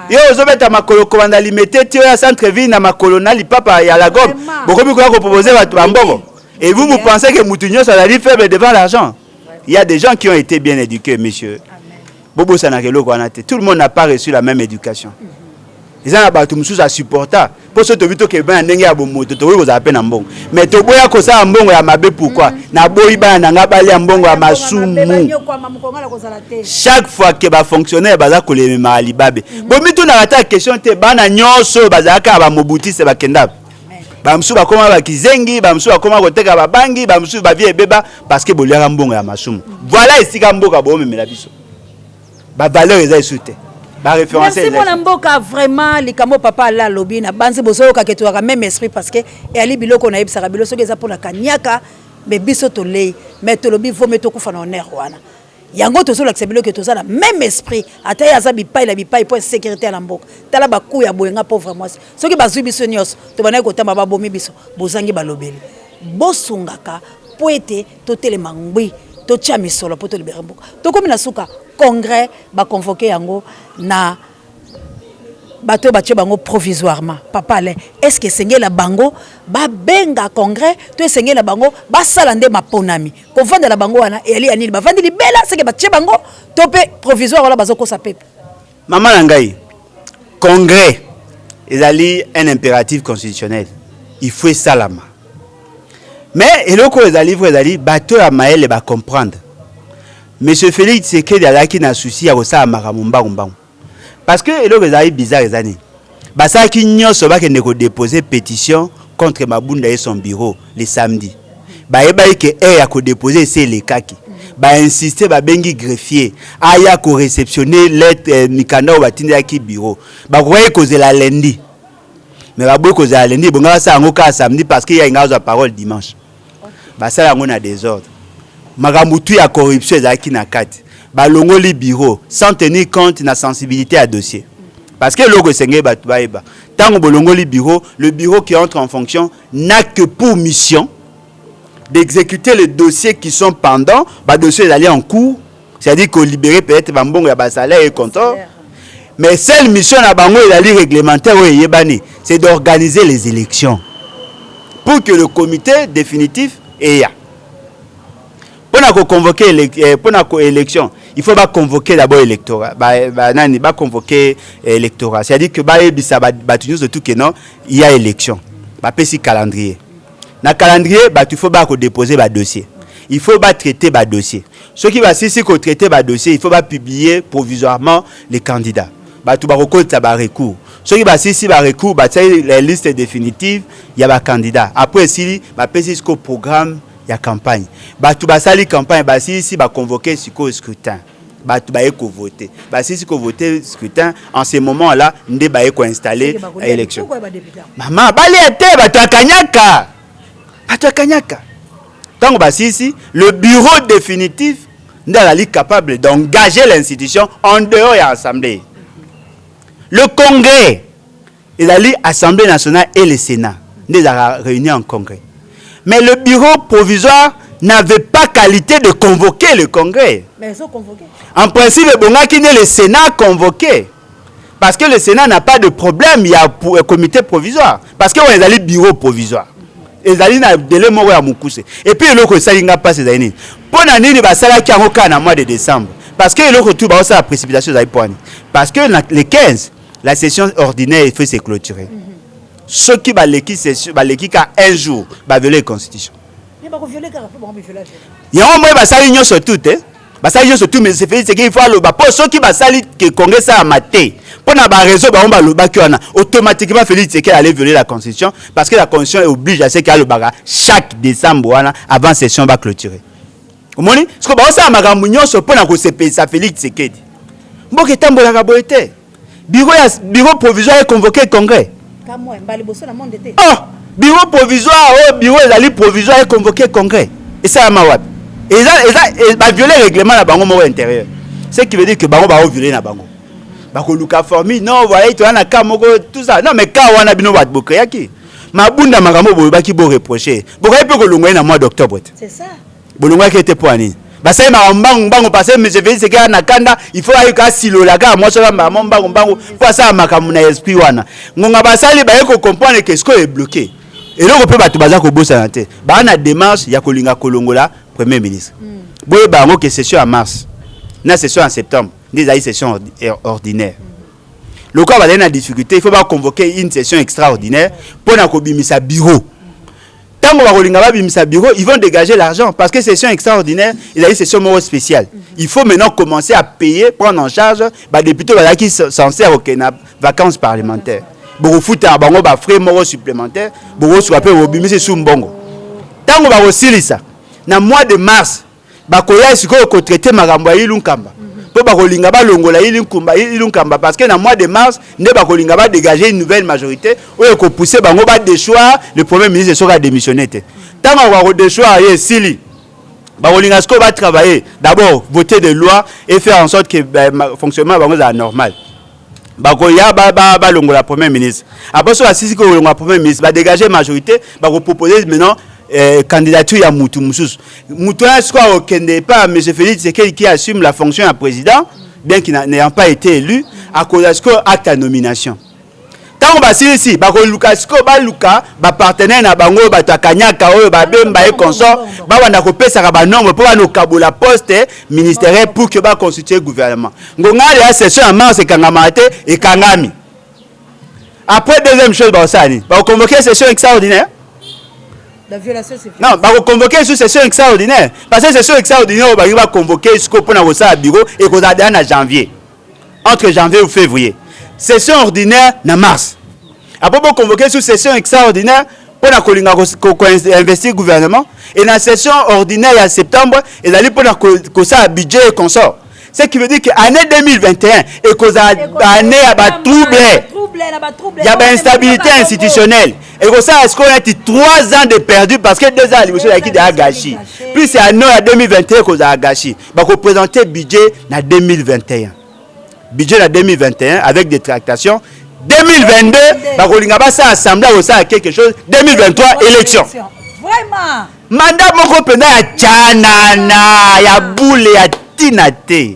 Yo ozobeta makolo kobanda Limete ti oyo ya centre ville na makolo na lipapa ya la gomme, bokomi koya kopropose bato bambongo. Et vous, vous pensez que mutu nyonso azali faible devant l'argent? Il y a des gens qui ont été bien éduqués, monsieur. Bobosanaka eloko wana te, tout le monde n'a pas reçu la même éducation. Eza na bato mosusu asupporta mpo so tobi tokeba na ndenge ya bomoto, tokoki kozala mpe na mbongo, mais toboya kosala mbongo ya mabe. Pourquoi? Naboyi bana na nga balia mbongo ya masumu. Chaque fois ke bafonctionnaire baza kolememaka libabe, bomitunaka ata question te. Bana nyonso oyo bazalaka ya bamobutiste bakenda, bamosusu bakóma bakizengi, bamosusu bakóma koteka babangi, bamosusu bavie ebeba, parce que boliaka mbongo ya masumu. Voilà esika mboka boomemela biso, bavaleur eza esu te, baréférence. Merci, mwana mboka. Vraiment, likambo papa ala alobi na banzi, bozoyokaka tozalaka même esprit, parce que eyali biloko nayebisaka bilo. Soki eza mpona kaniaka, mais biso tolei, mais tolobi vome tokufa na honneur wana. Yango tozolakisa biloko, toza na même esprit. Ata ye aza bipai na bipai mpo insécurité na mboka. Tala baku ya boyenga, pauvre mwasi. Soki bazwi biso nyonso, tobandaki kotamba, babomi biso, bozangi balobeli. Bosungaka mpo ete totelema ngwi, totia misolo mpo tolibere mboka. Tokomi na suka. Congrès baconvoquer yango na bato oyo batie bango provisoirement. Papa Alain, est ce que esengeli bango babenga congrès to esengeli bango basala nde maponami? Kovandela bango wana eyali ya nini? Bavandi libela seke batie bango to mpe provisoire wana bazokosa pepe? Mama na ngai, congrès ezali un impératif constitutionnel, il faut esalama. Mais eloko oyo ezali vrai, ezali bato ya mayele bacomprendre. Monsieur Félix Tshisekedi azalaki na souci ya kosala makambo mbangu mbangu, parce que eloko ezali bizarre eza nini? Basalaki nyonso, bakende kodépose pétition contre Mabunda et son bureau le samedi. Bayebaki ke heure ya kodépose esi elekaki. Bainsiste, babengi greffier aya koréceptionne lettre, mikanda oyo batindelaki bureau. Bakokaki kozela lundi, mais baboyi kozela lundi, bonga basala yango kaka samedi, parce que ya inga azwa parole dimanche. Basala yango na désordre, makambo tu ya corruption ezalaki na kati. Balongoli bureau sans tenir compte na sensibilité ya dossier, parce que eloko esengeli bato bayeba, ntango bolongoli bureau, le bureau qui entre en fonction n'a que pour mission d'exécuter les dossiers qui sont pendants, badossier ezali en cours, c'est-à-dire kolibérer peut-être bambongo ya basalaire et compteur. Mais seule mission na bango ezali réglementaire oyo eyebani, c'est d'organiser les élections pour que le comité définitif eya. Mpona koconvoquer, mpona élection, il faut baconvoquer d'abord électorat, banani, baconvoquer électorat, c'est-à-dire que bayebisa bato nyonso tout que non, il y a élection. Bapesi calendrier. Na calendrier, bato il faut baya kodéposer badossier, il faut batraiter badossier. Soki basisi kotraiter badossier, il faut bapublier provisoirement les candidats. Bato bakokotisa barecours. Soki basisi barecours, batiaki la liste définitive ya bacandidat. Après esili, bapesi sikoyo programme ya campagne. Bato basali campagne, basilisi, baconvoquer sikoyo scrutin. Bato baye kovote, basilisi kovote, scrutin. En ce moment là nde baye koinstaller élection. Mama, balia te, bato akanyaka, bato akanyaka. Ntango basilisi, le bureau définitif nde azali capable d'engager l'institution en dehors ya assemblée. Le congrès ezali assemblée nationale et le Sénat. nde ezalaka réuni en congrès. Mais le bureau provisoire n'avait pas qualité de convoquer le congrès. Mais ils ont convoqué. En principe, ebongaki nde le Sénat convoqué. Parce que le Sénat n'a pas de problème, il y a un comité provisoire. Parce que ezali bureau provisoire. Ezali na délai moko ya mokuse. Et puis eloko esali nga mpasi ezali nini? Mpo na nini basalaki yango kaka na mois de décembre? Parce que eloko tu baosala précipitation ezali mpo nini? Parce que na, le 15, la session ordinaire, il faut se clôturer. Soki baleki session, baleki ka un jour, bavioler constitution. Mais bakovioler kaka mpo bango biviolage. Yango moi basali nyonso tu te, basali nyonso tu. Mais Félix Tshisekedi, il faut aloba, mpo soki basali ke congrès esalama te mpo na baraison bango balobaki wana, automatiquement Félix Tshisekedi allait violer la constitution, parce que la constitution oblige à ce ke alobaka chaque décembre wana avant session baclôturer. Omoni siko baosala makambo nyonso mpo na kosepelisa Félix Tshisekedi. Mboka etambolaka boye te. Bureau ya bureau provisoire econvoqué congrès. Kamwe mbala liboso na monde te. Oh, bureau provisoire oyo, bureau ezali provisoire, econvoqué congrès, esalama wapi? Eza baviole règlement na bango moko intérieur, ce qui veut dire que bango baoviole na bango, bakoluka formule. Non, voilà, toza na cas moko, tout ça. Non, mais cas wana, bino bato bocréaki mabunda, makambo boyebaki boreproche, bokoki mpe kolongwa ye na mois d'octobre te. C'est ça. Bolongwaki ete mpo ya nini? Basali makambo mbangu mbangu, parce que monsieur Félix Tshisekedi na kanda, il faut ayoka asilola kaka mwasi oyo mbamo mbangu mbangu mpo asala makambo na esprit wana. Ngonga basali, baye kocomprendre ke sikoyo ebloqué eloko. Mpe bato baza kobosana te, baa na démarche ya kolinga kolongola premier ministre. Boyeba yango ke session ya mars na session ya septembre nde ezali session ordinaire. Lokola bazali na difficulté, il faut baconvoquer une session extraordinaire mpo na kobimisa bureau. Ntango bakolinga babimisa bureau, ils vont dégager l'argent, parce que session extraordinaire ezali session moko spéciale. Il faut maintenant commencer à payer, prendre en charge badéputé bazalaki censé akokende na vacances parlementaires. Bokofutaka bango bafrais moko supplémentaire, bokosuka mpe bobimisi su mbongo. Ntango bakosilisa na mois de mars, bakoya sikoyo kotraiter makambo ya Ilunkamba, mpo bakolinga balongola Ilunkamba, parce que na mois de mars nde bakolinga badégager une nouvelle majorité oyo ekopousse bango badéchoir le premier ministre soki adémissionné te. Ntango bakodéchoir ye, esili. Bakolinga sikoyo batravailler, d'abord voter des lois et faire en sorte que fonctionnement ya bango ezala normal. Bakoya balongola premier ministre. Après, so basisi kolongola premier ministre, badégager majorité, bakopropose maintenant candidature ya mutu mosusu. Mutu wana sikoyo akokende epai ya monsieur Félix Tshisekedi, qui assume la fonction ya président bien qu'il n'ayant pas été élu. Akozwa sikoyo acte ya nomination. Ntango basilisi, bakoluka sikoyo baluka bapartenaire na bango oyo bato ya kanyaka, oyo babemba ye consort, babanda kopesaka banombre mpo banokabola poste ministériel pour que baconstitue gouvernement. Ngonga ya session ya mars ekangamaka te, ekangami. Après, deuxième chose bakosala nini? Bakoconvoquer session extraordinaire. La violation, c'est Non, bakoconvoquer sous session extraordinaire, parce que session extraordinaire oyo balingi baconvoquer sikoyo mpona kosala bureau ekozala deya na janvier, entre janvier ou février. Session ordinaire na mars, après boconvoquer sous session extraordinaire mpona kolinga koinvestir gouvernement, et na session ordinaire ya septembre ezali mpona kosala budget et consort. Ce qui veut dire que année 2021 ekozala année ya batrouble, ya bainstabilité institutionnelle. Ekosala sikoyo neti 3 ans de perdu, parce que 2 ans ya liboso ezalaki deya gâchis, plus année ya 2021 ekozala gâchis. Bakoprésente budget na 2021, budget na 2021 avec des tractations. 2022 bakolinga basala assemblée, akosala quelque chose. 2023, élection. Vraiment. Mandat moko mpenza ya tianana, ya bule, ya ntina te.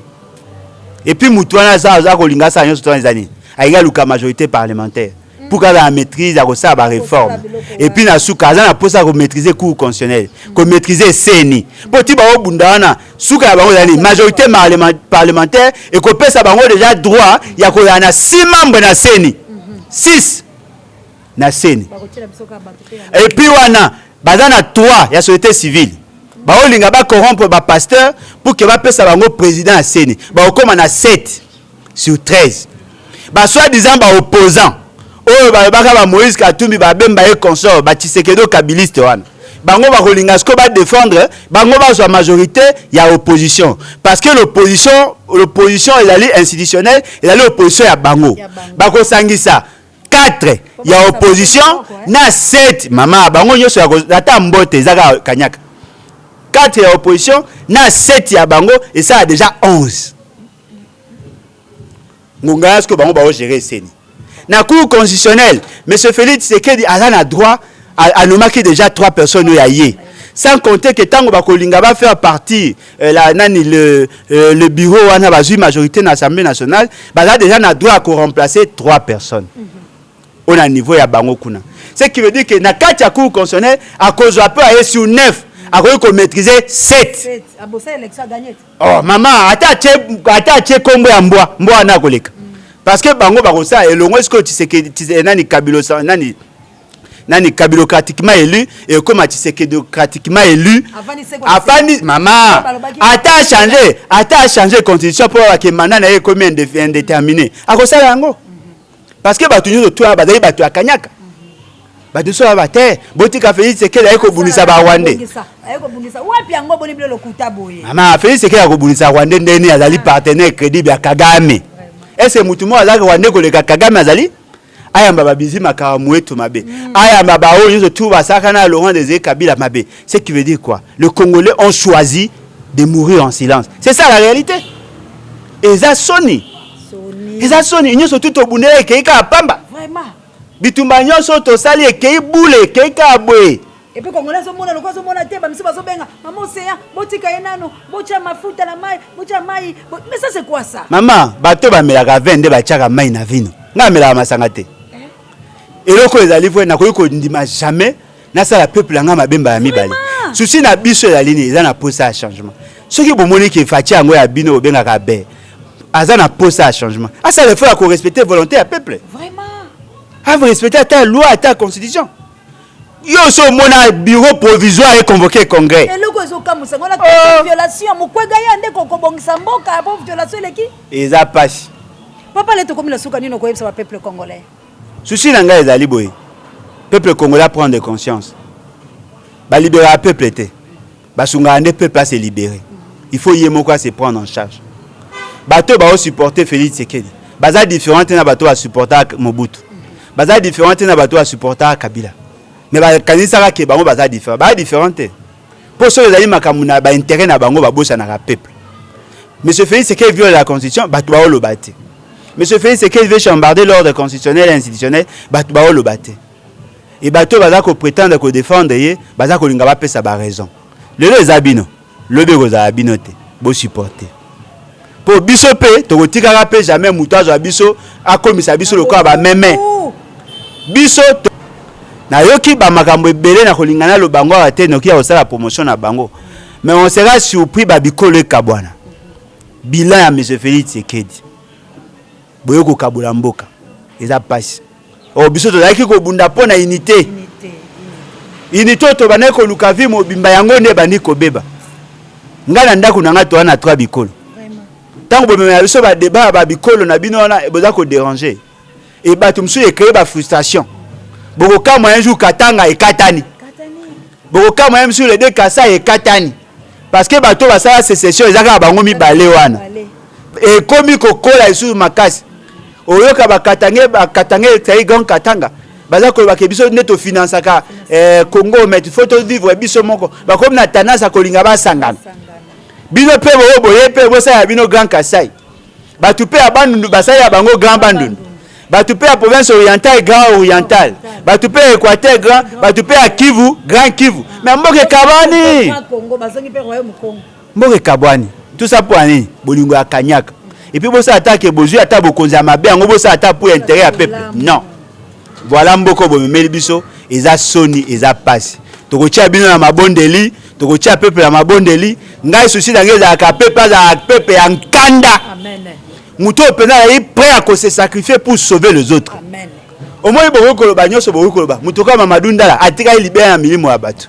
Et puis motu wana aza kolinga asala nyonso wana, eza nini? Alingi aluka majorité parlementaire pour qu'aza na maîtrise ya kosala baréforme. Et puis na suka, aza na mposa ya komaîtrise cour constitutionnelle, komaîtrise CENI, mpo ti baobunda wana, suka ya bango ezali majorité parlementaire ekopesa bango déjà droit ya kozala na six membres na CENI, 6 na CENI. Et puis wana baza na 3 ya société civile, baolinga bacorrompre bapasteur pour ke bapesa bango président ya CENI, bakokóma na 7 sur 13. Basoi-disant baopposant oyo balobaka, bamoïse Katumbi, babemba ye consort, batshisekedi kabiliste wana, bango bakolinga sikoyo badéfendre bango, bazwa majorité ya opposition, parce que l'opposition ezali institutionnelle, ezali opposition ya bango. Bakosangisa 4 ya opposition na 7. Mama, bango nyonso ata mbote eza kaka kanyaka. 4 ya opposition na 7 ya bango esala déjà 11. Ngonga ya sikoyo bango baogérer CENI na cour constitutionnelle. Monsieur Félix Tshisekedi aza na droit. Anomaki déjà trois personnes oyo ya ye, sans compter que ntango bakolinga bafaire partie la, nani, le bureau wana, bazwi majorité na Assemblée nationale, baza déjà na droit ya koremplacer trois personnes oyo na niveau ya bango kuna. Ce qui veut dire que na kati ya Cour constitutionnelle, akozwa mpe aye sur 9, akoki komaîtriser 7. Oh mama, ata atie kombo ya mbwa, mbwa wana akoleka, parce que bango bakosala elongo. Sikoyo Tshisekedi, nani, Kabilo, nani, nani, kabilocratiquement élu, ekoma tshisekedocratiquement élu. Afandi, mama, ata achange constitution mpo bake mandat na ye ekomi indéterminé, akosala yango, parce que bato nyonso tu wana bazali bato ya kanyaka. Bato nyonso wana bate botika Félix Tshisekedi aye kobundisa Barwandais. Mama, Félix Tshisekedi akobundisa Rwandais ndeni azali partenaire crédible ya Kagame? Est-ce mutu moko azalaki Rwandais koleka Kagame? Azali ayamba babizi makambo moyeto mabe, ayamba baoyo nyonso tu basalaka na Laurent Désiré Kabila mabe. Ce qui veut dire quoi? Le Congolais ont choisi de mourir en silence, c'est ça la réalité. Eza soni, eza soni. Nyonso tu tobundela ekei kaka pamba. Bitumba nyonso tosali ekei bule, ekei kaka boye. Et puis Congolais azomona lokola azomona te. Bamisusu bazobenga mama Océan, botika ye nano, botya mafuta na mai, botya mai. Mais ça, c'est quoi ça? Mama, bato bamelaka vin nde batiaka mai na vino. Ngai amelaka masanga te. Eloko ezali vrai, nakoki kondima jamais nasala peuple ya ngai mabemba ya mibale. Souci na biso ezali nini? Eza na posa ya changement. Soki bomoni ke Fatshi yango ya bino obengaka be aza na posa ya changement, asala effort ya korespecter volonté ya peuple. Arespecte ata loi, ata constitution. Yo so omona bureau provisoire econvoqué congrès. Eloko ezokamwisa ngo na violation mokwega ya nde kokobongisa mboka po violation eleki. Eza pasi. Papa, le tokomi na suka. Nini okoyebisa bapeuple congolais? Souci na ngai ezali boye: peuple congolais prendre conscience. Balibéraka peuple te, basungaka nde peuple ase libérer. Il faut ye moko ase prendre en charge. Bato baosupporte Félix Tshisekedi baza différent te na bato basupportaka Mobutu, baza différent te na bato basupportaka Kabila. Mais bakanisaka ke bango baza différent. Baza différent te, mpo soki ezali makambo na baintérêt na bango, babosanaka peuple. Monsieur Félix Tshisekedi viole la constitution, bato baoloba te. Monsieur Félix Tshisekedi veut chambarder l'ordre constitutionnel et institutionnel, bato baoloba te. E bato oyo baza koprétendre kodéfendre ye, baza kolinga bapesa baraison. Lelo eza bino, lobi ekozala bino te. Bosupporte, mpo biso mpe tokotikaka mpe jamais moto azwa biso, akomisa biso lokola bameme. Biso nayoki bamakambo ebele na kolinga naloba yango awa te, noki ya kosala promotion na bango. Mais on sera surpris, babikolo ekabwana. Bilan ya monsieur Félix Tshisekedi, boye kokabola mboka, eza mpasi. Oyo biso tozalaki kobunda mpo na unité, unité oyo tobandaki koluka vie mobimba, yango nde ebandi kobeba. Ngai na ndako na ngai toza na trois bikolo. Ntango bomemela biso badébat ya babikolo na bino wana, boza kodéranger e bato mosusu, ecréer bafrustration. Bokokamwa un jour Katanga ekatani, bokokamwa un mosusu les deux Kasai ekatani, parce que bato basala sécession eza kaka bango mibale wana. Ekomi kokola lisusu makasi. Oyoka bakatange, bakatange ezali Grand Katanga, baza kolobaka biso nde tofinansaka Congo, mais faut tovivre biso moko. Bakomi na tendance ya kolinga basangana. Bino mpe boyo boye mpe bosala bino Grand Kasai. Bato mpe ya Bandundu basali ya bango Grand Bandundu, bato mpe ya Province Orientale, Grand Oriental, bato mpe ya Équateur, grand, bato mpe ya Kivu, Grand Kivu. Mais mboka ekabwani, mboka ekabwani. Tout ça mpo ya nini? Bolingo ya kanyaka. Et puis bosala ata ke bozwi ata bokonzi ya mabe yango, bosala ata mpo ya intérêt ya peuple? Non. Voilà mboka bomemeli biso. Eza soni, eza pasi. Tokotia bino na mabondeli, tokotia peuple na mabondeli. Ngai souci na ngai ezalaka peuple azalaka peuple ya nkanda, moto oyo mpenza azali prêt à kose sacrifier pour sauver les autres. Omoni, bokoki koloba nyonso, bokoki koloba moto kaka Mamadou Ndala atikali libela na milimo ya bato.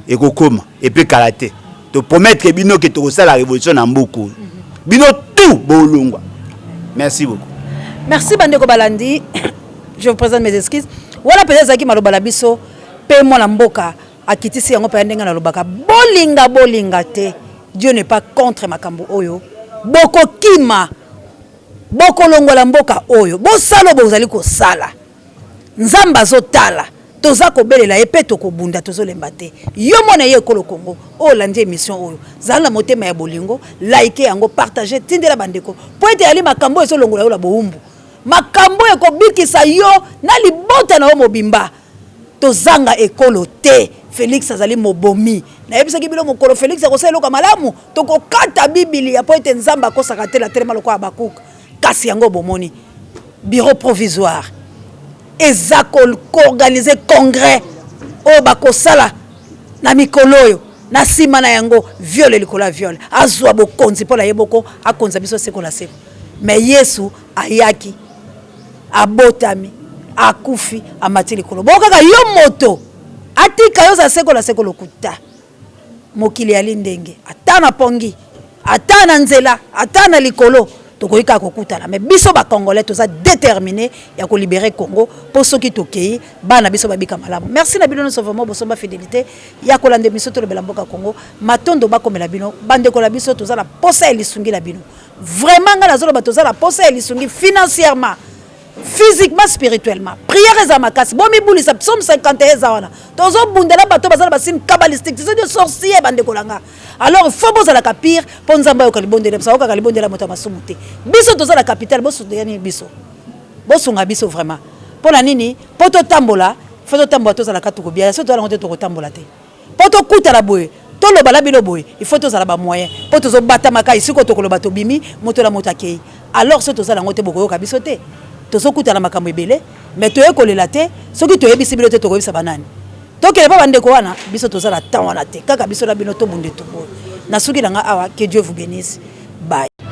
Ekokoma epe kala te. Topromettre bino ke tokosala révolution na mboka oyo, bino tout bolongwa. Merci beaucoup. Merci bandeko balandi, je vous présente mes excuses. Wana mpenza ezalaki maloba na biso mpe mwana mboka akitisi yango mpenza ndenge nalobaka. Bolinga bolinga te, Dieu n'est pas contre makambo oyo. Bokokima, bokolongola mboka oyo, bosala oyo bozali kosala. Nzambe azotala, toza kobelela ye mpe tokobunda, tozolemba te. Yo mwana ye ekolo Kongo oyo olandi émission oyo, zala na motema ya bolingo, like yango, partage, tindela bandeko, mpo ete yali makambo oyo ezolongola yo na bowumbu, makambo oyo ekobikisa yo na libota na yo mobimba. Tozanga ekolo te. Felix azali mobomi. Nayebisaki bino mokolo Felix akosala eloko ya malamu, tokokata Bibilia mpo ete Nzambe akosaka te, atelema lokola Habacuc. Kasi yango bomoni bureau provisoire eza ko organiser congrès oyo bakosala na mikolo oyo na nsima na yango viole likolo ya viole, azwa bokonzi mpo na ye moko akonza biso seko na seko. Mais Yesu ayaki, abotami, akufi, amati likolo. Bongo kaka yo moto atika yo ozala seko na seko? Lokuta. Mokili yali ndenge, ata na pongi, ata na nzela, ata na likolo, tokoki kaka kokutana. Mais biso ba Congolais toza déterminé ya kolibérer Congo, mpo soki tokei, bana biso babika malamu. Merci na bino nyonso vraiment bosomba fidélité ya kolanda émission Tolobela Mboka Congo. Matondo bakomela bino, bandeko na biso. Toza na posa ya lisungi na bino vraiment. Ngai nazoloba, toza na posa ya lisungi financièrement, physiquement, spirituellement. Prière eza makasi, bomibulisa. Psaume 51 eza wana. Tozobundela bato baza na basigne kabbalistique, c'est des sorciers, bandeko na nga. Alors faut bozalaka pire mpo Nzambe ayoka libondela biso. Ayokaka libondela moto ya masumu te. Biso toza na capitale, bosundani biso, bosunga biso vraiment. Mpo na nini? Mpo totambola, faut totambola, tozalaka tokobiala. So toza yango te, tokotambola te. Mpo tokutana boye, toloba na bino boye, il faut tozala bamoyen, mpo tozobatamaka esika tokoloba, tobimi, moto na moto akei. Alors so tozala yango te, bokoyoka biso te. Tozokutana makambo ebele, mais toye kolela te. Soki toyebisi bino te, tokoyebisa banani? Tokende mpo bandeko wana, biso toza na temps wana te. Kaka biso na bino tobunde toboye. Nasuki na nga awa. Que Dieu vous bénisse. Bye.